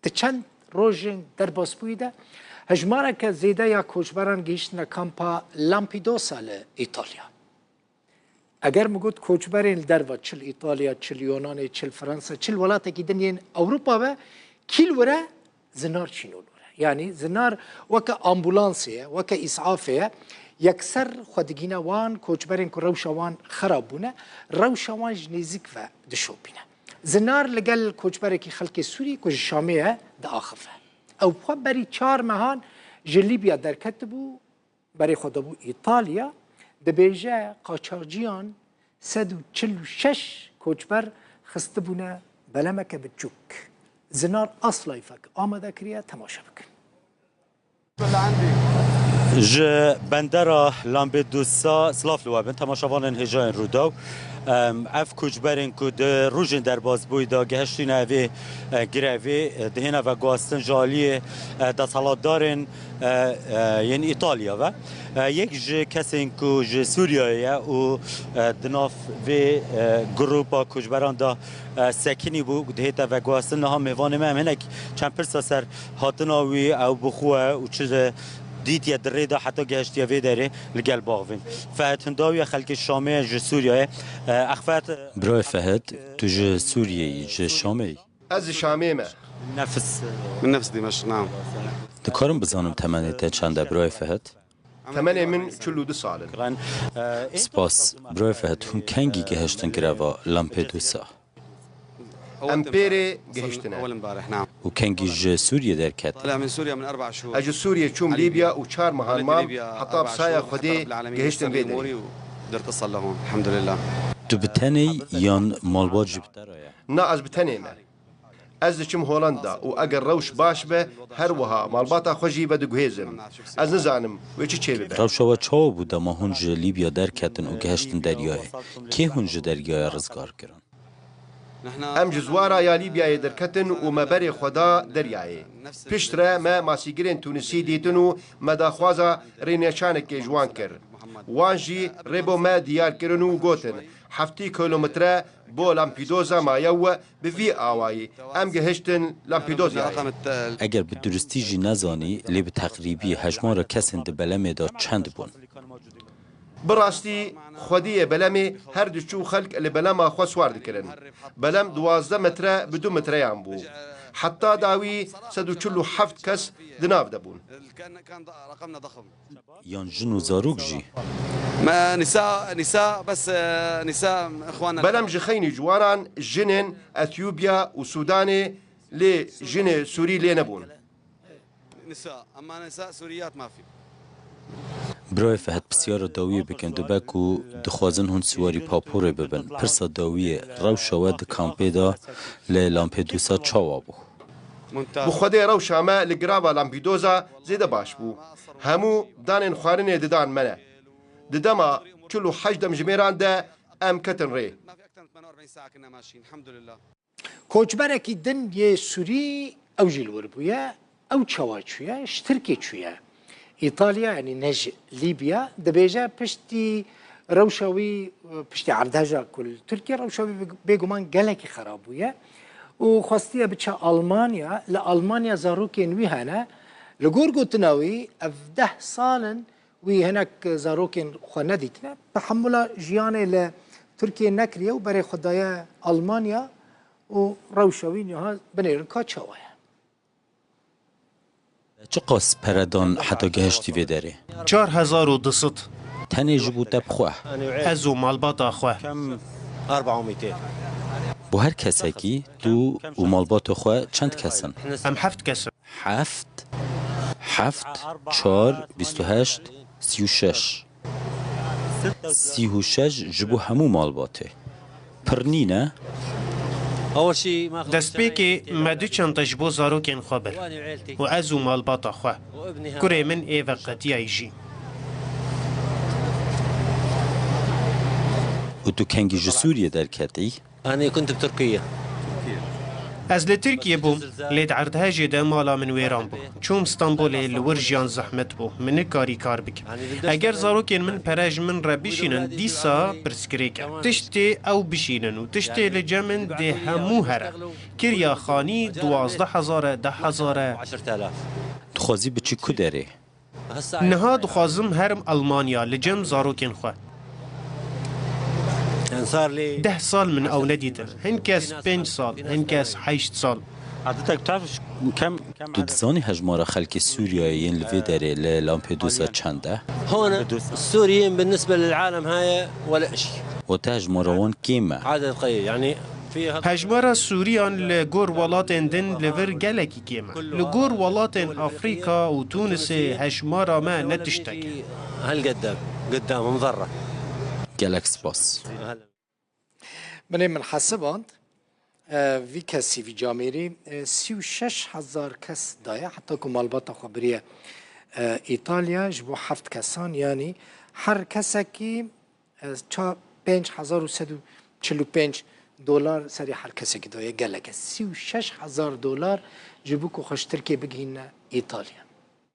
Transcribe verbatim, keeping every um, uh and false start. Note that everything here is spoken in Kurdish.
Di çend rojên derbasbûyî de hejmareke zêde ya koçberan gihîştine kampa Lampedusa li Îtalya. Eger min got koçberên li derva, çi li Îtalya, çi li Yunanê, çi li Fransa, çi li welatekî din yên Ewropa be, kî li wir e? Zinar çîn û li wir e. Yanî zinar weke ambulansê ye, weke îsafê ye. Yekser xwe digîne wan koçberên ku rewşa wan xerab bûne, rewşa wan ji nêzîk ve dişopîne. Zinar li gel koçberekî xelkê Sûrî ku ji Şamê ye diaxife. Ew xwe berî çar mehan ji Lîbya derketibû, berê xwe dabû Îtalya, dibêje qaçaxciyan sed û çil û şeş koçber xistibûne belemeke biçûk. Zinar asla îfek amade kiriye, temaşe bikin. Ji bendera Lampedusa silav li we bin, temaşevanên hêjayên Rûdaw. Em, ev koçberên ku di rojên derbasbûyî de gihiştîne evê, e, girevê, e, dihêne veguhastin ji aliyê, e, desthilatdarên, e, e, yên Îtalya ve. E, yek ji kesên ku ji Sûriyeyê ye û, e, di nav vê, e, grupa koçberan de, e, sekinî bû, dihête veguhastin. Niha mêvanê me, em hinek çend pirsa ser hatina wî, ew bi xwe û çi dîtiye di rê de heta gihiştiye vê derê, li gel baxivîn. Fehd Hindawiye, xelkê Şamê ye, ji Sûriyeyê. E, ex Fehd. Birayê Fehd, tu ji Sûriyê yî, ji Şamê yî? Ez ji Şamê me. Nefs. Min nefs Dimeşq, naam. Dikarim bizanim temenê te çend e, birayê Fehd? Temenê min çil û du sal in. Spas. Birayê Fehd, hûn kengî gihiştin gireva Lampedusa? Em pêrê gihiştine. Û kengî ji Sûriyê derketin? Ez ji Sûriyê çûm Lîbya û çar mehan mam, heta bi saya Xwedê gihiştim vê derê. Tu bi tenê yî yan malbat jî bi te re ye? Na, ez bi tenê me. Ez diçim Holanda û eger rewş baş be, her wiha malbata xwe jî vediguhêzim. Ez nizanim wê çi çêbibe. Rewşa we çawa bû dema hûn ji Lîbya derketin û gihiştin deryayê? Kê hûn ji deryaya rizgar kirin? Em ji ziwara ya Lîbyayê derketin û me berê xwe da deryayê. Piştre me masîgirên Tûnisî dîtin û me daxwaza rênêşanekê ji wan kir. Wan jî rê bo me diyar kirin û gotin, heftê kilometre bo Lampedusa maye û bi vî awayî em gihiştin Lampedusayê. Eger bi duristî jî nezanî, lê bi teqrîbî hejmara kesên di belemê de çend bûn? Bi rastî, xwediyê belemê her diçû xelk li belema xwe siwar dikirin. Belem duwazdeh metre bi du metreyan bû. Heta dawî sed û çil û heft kes di nav de bûn. Yan jin û zarok jî? ما نساء، نساء، بس، آه، نساء إخواننا. Belem ji xeynî ciwanan, jinên Etiyopya û Sûdanê, lê jinê Sûrî lê nebûn. نساء، أما نساء سوريات ما في. Birayê Fehd, pisyara dawiyê bikin, dibe ku dixwazin hûn siwarî paporê bibin. Pirsa dawiyê, rewşa we di kampê de li Lampedusa çawa bû? Bi Xwedê rewşa me li girava Lampedusa zêde baş bû. Hemû danên xwarinê didan me ne. Di dema çil û heşt demjimêran de em ketin rê. Koçberekî din yê Sûrî ew jî li wir bûye. Ew çawa çûye? Ji Tirkiyê çûye Îtalya, yanî ne ji Lîbya. Dibêje piştî rewşa wî, piştî erdheja ku li Tirkiye, rewşa wî bê-, bêguman gelekî xerab bûye û xwestiye biçe Almanya. Li Almanya zarokên wî hene. Li gor gotina wî, ev deh sal in wî hinek zarokên xwe nedîtine. Tehemula jiyanê li Tirkiyê nekiriye û berê xwe daye Almanya û rewşa wî niha binêrin ka çawa ye. Çiqas pere dan heta gehiştî vê derê? Çar hezar û du sed. Tenê ji bo te bi xwe? Ez û malbata xwe. Bo her kesekî, tu û malbata xwe çend kes in? Em heft kes in. Heft, heft, çar, bîst û heşt, sî û şeş. Sî û şeş ji bo hemû malbatê. Pir nîne? Destpêkê me du çente ji bo zarokên xwe bir û ez û malbata xwe. Kurê min ê veqetiyayî jî. Û tu kengî ji Sûriyê derketî? أنا كنت بتركيا. Ez li Tirkiyê bûm, lê di erdhejê de mala min wêran bû. Çûm Stenbolê, li wir jiyan zehmet bû. Min nikarî kar bikim. Eger zarokên min pere ji min re bişînin, dîsa pirsgirêk e. Tiştê ew bişînin û tiştê li cem min dê hemû here. Kiriya xanî duwazdeh hezar e, deh hezar e. Dixwazî biçî ku derê? Niha dixwazim herim Elmanya li cem zarokên xwe. Deh sal min ew nedîtin. Hin kes pênc sal, hin kes heşt sal. Tu dizanî hejmara xelkê Sûriyeyê yên li vê derê li Lampedusa çend e? هون السوريين بالنسبة للعالم هاي ولا شيء. Wate hejmara wan kêm e. عدد قليل يعني في Hejmara Sûriyan li gor welatên din li vir gelekî kêm e. Li gor welatên Afrîka û Tûnisê hejmara me ne tiştek e. هالقد قدامهم ذرة. Gelek spas. Binê min hesiband, e, vî kesî, vî camêrî, e, sî û şeş hezar kes daye, heta ku malbata xwe biriye, e, Îtalya, ji bo heft kesan, yanî her kesekî, e, ça-, pênc hezar û sed û çil û pênc dolar serê her kesekî daye, gelek e. Sî û şeş hezar dolar ji bo ku xwe ji Tirkiyê bigihîne Îtalya.